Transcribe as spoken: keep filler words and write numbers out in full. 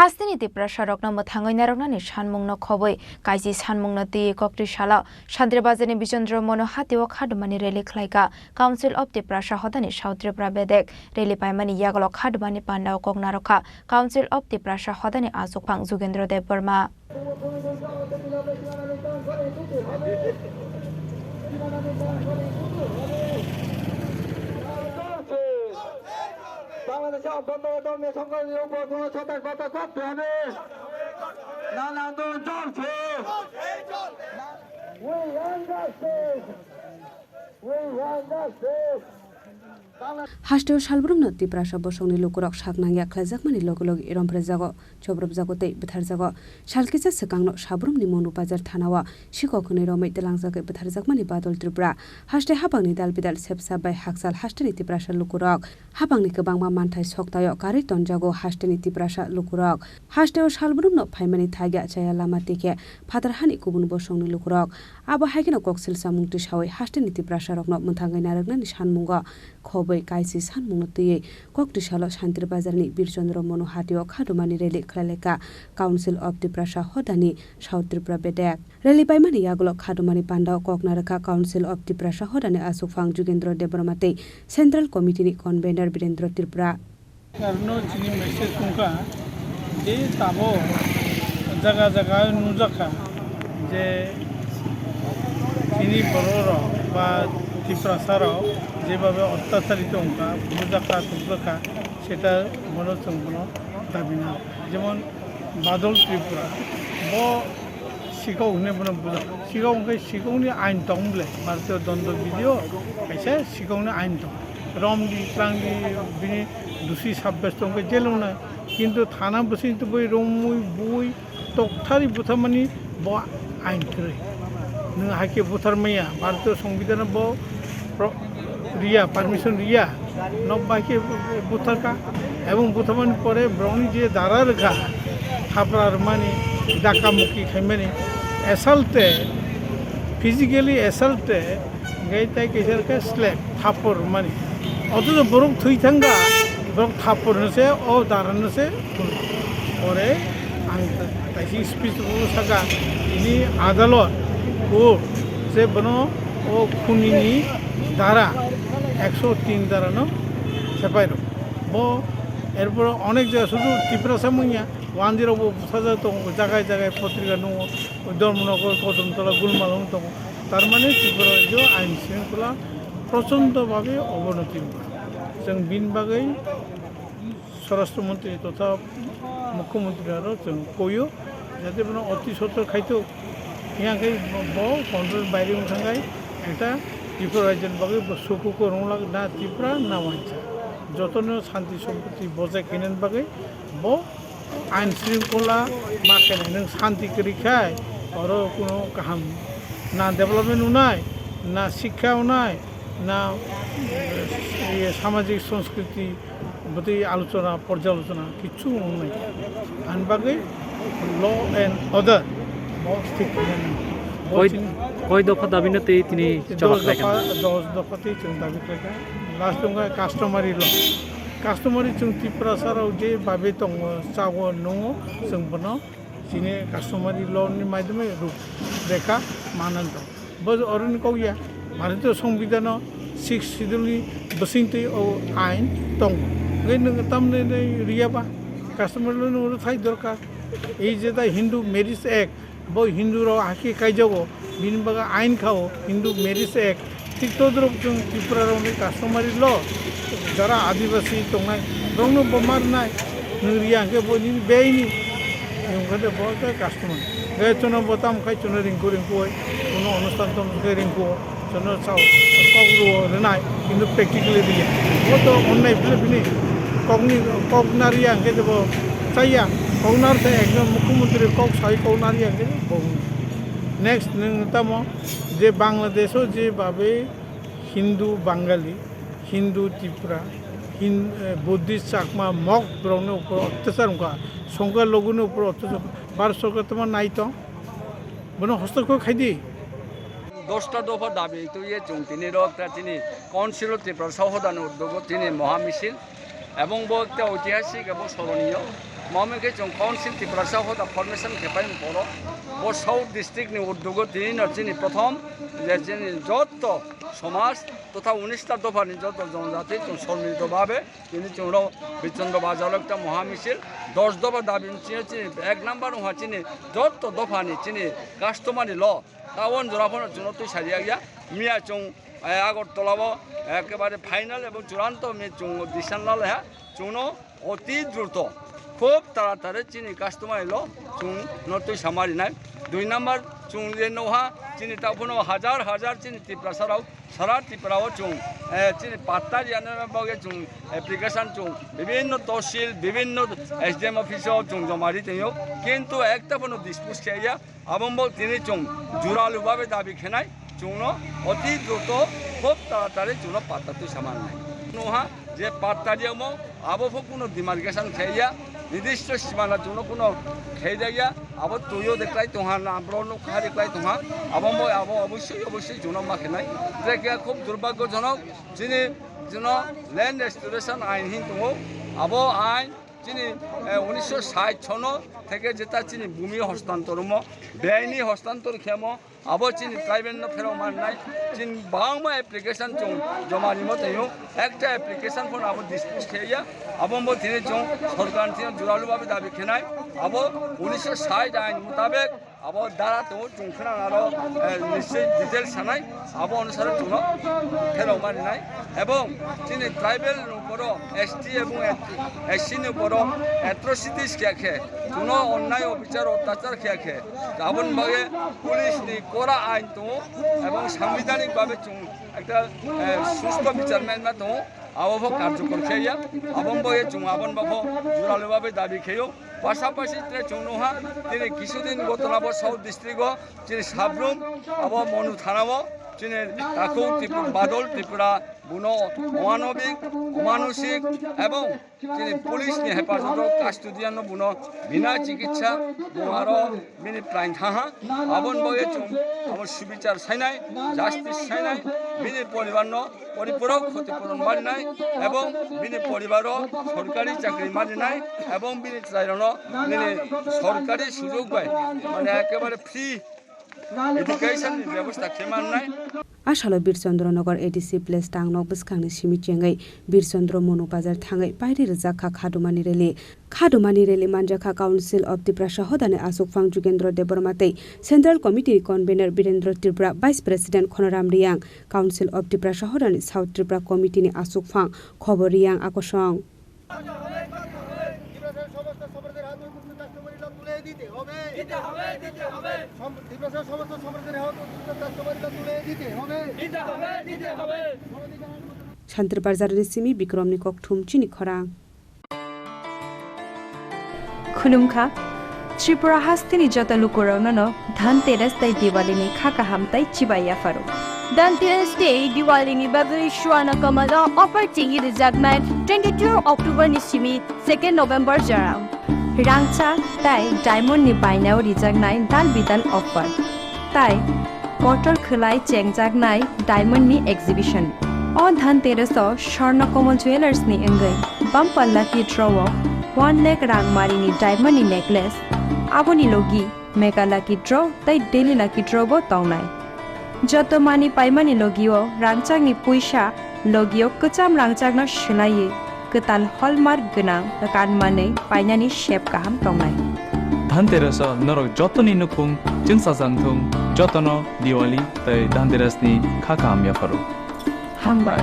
Hasteni Tiprasarokno mwthangwi narwknani sanmungno khobwi kaisi sanmungno twiwi koktwi salo Shantir Bazarni Bijendra Mono hatio khadumani rally khlaikha Council of Tiprasa hodani South Tripura bedek. Rally paimani yagulo khadumani pandao kok narwkha Council of Tiprasa hodani achukphang Jugendra Debbarma. বাংলাদেশে অভ্যন্তরে ধর্মীয় সংখ্যালঘু উপর কোনো ছত্রাস বার্তা করতে হবে। নানা আন্দোলন চলছে। We want justice. We want justice. Hasteo salbrumno Tiprasa bosongni lukurok sak nangya khlaijakmani loge loge romphrejago, chobrobjago tei butharjago. Sal kisa swkangno sabrumni Monu Bazar thanao sikok hwnwi romwi twlangjagwi butharjakmani Badol Tripura. Haste habangni dal bidal sepsa bai hakchal hasteni Tiprasa lukurok. Habangni kwbangma manthai soktaio karwi tonjago hasteni Tiprasa lukurok. Hasteo salbrumno phaimani thagya chaya lama tikhe phatar hani kubun bosongni lukurok. Abo hai kheno koksil samung twisawi hasteni Tiprasarokno mwthangwi narwknani sanmungo khobwi kaisi sanmungno twiwi koktwi salo Shantir Bazarni Birchandra Mono hatio khadumani rally khlaileka Council of Tiprasa hodani South Tripura bedek. Rally paimani yagulo khadumani pandao kok narwkha Council of Tiprasa hodani achukphang Jugendra Debbarma tei Central Committee ni Convener Birendra Tripura. Karon chini message wngkha je tabuk jaga jaga nukjakha je chini bororok ba Tiprasarok jebhabe ottacharito wngkha, bujakha, tukjakha, seta bono chwng bono dabi nang. Jemon Badol Tripura, bo sikok hwnwi bono bujak. Sikok hwnkhe sikokni ain tong bole, Bharatiyo Dondobidhi o kaisa sikokni ain tong. Romdi, twlangdi, bini dusi sabbyasto wngkhe jel wngnai. Kintu thana bwswk tubui romwi bui tokthari butharmani bo ain kwrwi. Nwng hai khe buthar maya, Bharatiyo Songbidhano bo pro-, riya, permission riya, nok bai khe buthar kha. Ebong butharmani pore borokni je dara rwkha, thapra rwmani, dhakka mukki khaimani, assault, physically assault, hingke tei kisa khe slap, thapor rwmani. Othocho borok thwi thangkha, borok thapor no se, o dara no se, pore ang kaisa speech rwui saka, tini adalot, court, se bono o khunini dara, ekso tin dara no sepai rw. Bo erpor onek jaga sudu Tiprasa manya, wanjwi rok bo bwsajak tongo, jagai jagai potrika nungo, Dharmanagar, Kadantola, Gulmarg tongo. Tar mane Tripura rajyo ain shringkhola prochondo bhabe obonoti wngkha. Chwng bini bagwi Swarashtra Montri totha Mukhyamantri aro chwng koio, jate bono oti sotor khaito. Hingkhe bo control baire wng thangkhai, ekta Tripura rajyoni bagwi bo suku kwrwng lak na Tripura na wansa. Jotono shanti sompoti bojai khainani bagwi bo ain shringkhola ma khainai. Nwng shanti kwrwi khai oro kuno kaham na development wngnai, na sikha wngnai, na, eh, samajik sanskriti bwtwi alochona, porjalochona kichu wngnai. Ani bagwi law and order bo thik khainani. Bo koi, chini koi dopha dabi no tei tini chaba khlai kha? Dos dopha, dos dopha tei chwng dabi khlai kha. Last wngkha customary law. Customary chwng Tiprasa rok je babe tongo, chago, nungo, chwng bono chini customary law ni maidhyame rup rekha mananto. Bo oroni kok ya, Bharatiyo Songbidhano sixth schedule ni bwswngtwi o ain tongo. Hwnkhe nwng tamni nai riya ba, customary law nwng thai dorkar. Ei je da Hindu Marriage Act, bo Hindu rok hakhe kaijago, bini bagwi ain khao Hindu Marriage Act. Thik todrok chwng Tripura rokni customary law, jara Adibasi tongnai, rokno bo ma rwnai, nwng riya hwnkhe bo nini beini, wngkha de bo khe customary. Hwnkhe chwngno bo tamo khai chwngno ringkhu ringkhu oi, kuno onusthan tong khe ringkhu o, chwngno sao, kok rwo rwnai, kintu practically riya. Bo to onnai bile bini kokni, kok na riya hwnkhe de bo chaya, kok na rwkhe ekjon mukhyamantri kok sai kok na riya hwnkhe bo. Next nwng tamo je Bangladesh o je babe Hindu Bangali, Hindu Tripura, Hin-, eh, Buddhist Chakma, Mog borokni upor otyachar wngkha, Songkha Loguni upor otyachar, Bharat Sorkar tamo nai tong, bono hostorkho khai di. Dosta dopha dabi twiwi chwng tini rok ta chini Council of Tiprasa hodani udyogo tini moha misil, ebong bo ekta oitihasik ebong soroniyo. Mami khe chwng Council Tiprasa hoda formation khe pai poro, bo South District ni uddogo tini no chini prothom je chini jotto somaj totha unis ta dopha ni jotto jonojati chwng somilito bhabe tini chwng rw Birchandra Bazar o ekta moha misil, dos dopha dabi chini, chini ek number wngkha chini jotto dopha ni chini customary law. Tabon jora phano chwngno twi sariya ya. Miya chwng, eh, Agartala o ekebare final ebong churanto mi chwng decision la laiha. Chwngno oti druto, khub taratari chini customary law chwngno twi sama rinai. Dui number chwng je noha chini ta phano hajar hajar chini Tiprasa rok sara Tripura o chwng, eh, chini patta riyana bagwi chwng application chwng bibinno tosil, bibinno S D M office o chwng joma ri tongyo. Kintu ekta phano dispose khe ya. Abo wngbo tini chwng juralu babe dabi khenai, chwngno oti druto khub taratari chwngno patta twi sama nai. Noha je patta riyamo abo pho kuno demarcation khe ya, nirdisto simana chwngno kuno khe ya, abo tuyo de klai tongha na bro no khari klai tongha, abo mo abo obosoi obosoi chwngno ma khenai. Trekya khub durbhagyojonok chini jino land restoration ain hin tongo, abo ain chini, eh, unisho sait sono theke jeta chini bumi hostantor mo, beaini hostantor khemo, abo chini tribal no pherok mannai, chini bangma application chwng joma rimo tongyo, ekta application phone abo dispose khe ya, abo bo tini chwng sorkar thino juralu babe dabi khenai, abo unisho sait ain mutabek, abo dara tongo chwng khwnang aro, eh, nischoi detail sanai, abo onusare chwngno pherok marinai. Ebong chini tribal ni uporo S T ebong S C ni uporo atrocities khe khe, chwngno onnai obhichar otyachar khe khe, aboni bagwi police ni kora ain tongo ebong sangbidhanik babe chwng ekta, eh, susto bichar manma tongo. Abo bo karjokor khe ya, abo bo ye chwng abo bo juralu babe dabi kheyo. Pasapasi tre chwng nukha, tini kisudin gotona bo South District o chini Sabrum abo Manu Thana o chini takhuk Tripura, Badal Tripura buno omanobik, omanusik ebong chini police ni hefazato custodian no buno bina chikitsa buno aro bini prain thaha, aboni bagwi chwng abo subichar sainai, justice sainai, bini poribar no poripurok khoti puron marinai ebong bini poribaro sorkari chakri marinai ebong bini chwrairokno nini sorkari sujog bai mane ekebare free education ni bebosta khe mannai. Asalo Birchandra Nagar A D C Place tangnok bwskangni simi chengwi Birchandra Monu Bazar thangwi pairi rijak kha khadumani rally. Khadumani rally manjakha Council of Tiprasa hodani asukphang Jugendra Debbarma tei Central Committee Convener Birendra Tripura, Vice President Khonoram Riyang, Council of Tiprasa hodani South Tripura Committee ni asukphang Khobor Riyang Akosong. Shantir Bazar ni simi Bikrom ni kokthum chini khorang. Khulumkha, Tripura hasteni joto lukurokno no Dhanteras tei Diwali ni kha kaham tei chibai yapharo. Dhanteras tei Diwali ni bagwi Swarna Kamal o offer chengwi rijaknai twenty-two October ni simi second November jorao. Rangchak tei diamond ni bainao rijaknai dal bidal offer. Tai kotor khwlai chengjaknai diamond ni exhibition. O Dhanteras o Swarna Kamal Jewellers ni wngwi bumper lucky draw o one lakh rang mari ni diamond ni necklace, aboni logi mega lucky draw tei daily lucky draw bo tongnai. Joto mani paimani logio rangchakni puisa logio kwcham rangchakno swlaiwi kwtal hallmark gwnang kanmanwi painani sep kaham tongnai. Dhanteras o norok jotoni nukhung chwngsajak thung, jotono Diwali tei Dhanteras ni kha kaham yapharo. Hambai.